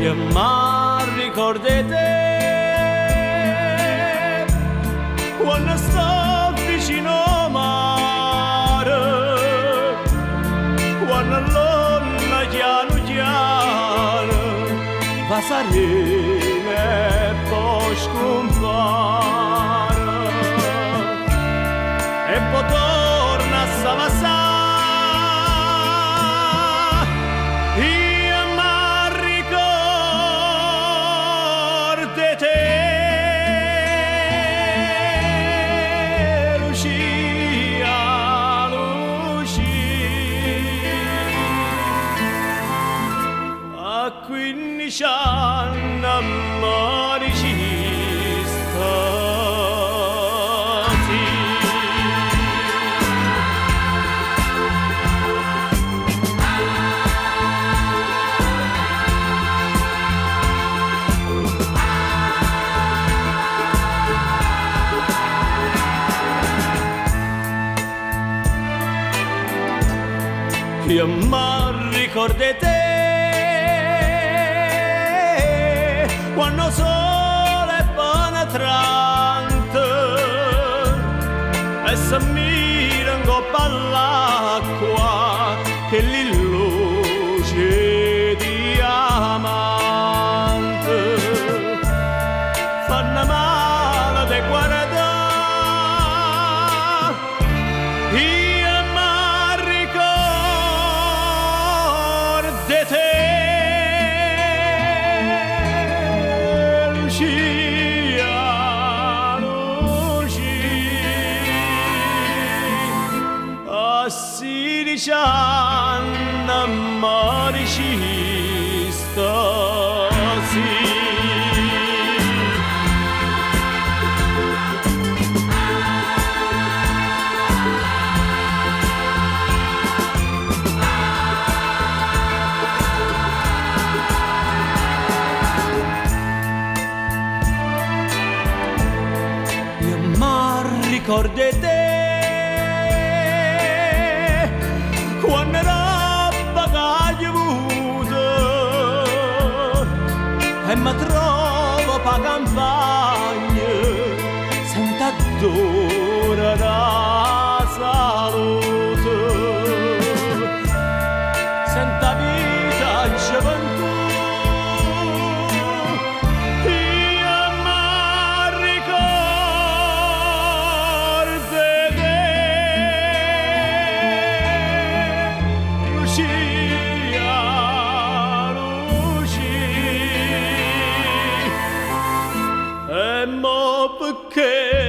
Io m'arricordo 'e te quanno sto vicino 'o mare, quanno l'onna chianu chiano va s'arena e po' scumpare. E po' torna a se vasà. Io m'arricordo 'e te, Lucia, Lucia. A 15 anni me diciste sì. Io m'arricordo 'e te quanno 'o sole è penetrante e se mira 'ncopp' all'acqua chelli luce 'e diamante. Fanno male a te guardà. Io m'arricordo 'e te, Lucia, Lucia. A 16 anni me diciste sì. Io m'arricordo 'e te quanno roba che avuto e mi trovo pa' campagna sento addore da salute, sento 'a vita 'e gioventù. Io m'arricordo 'e te, Lucia, Lucia. E mo perché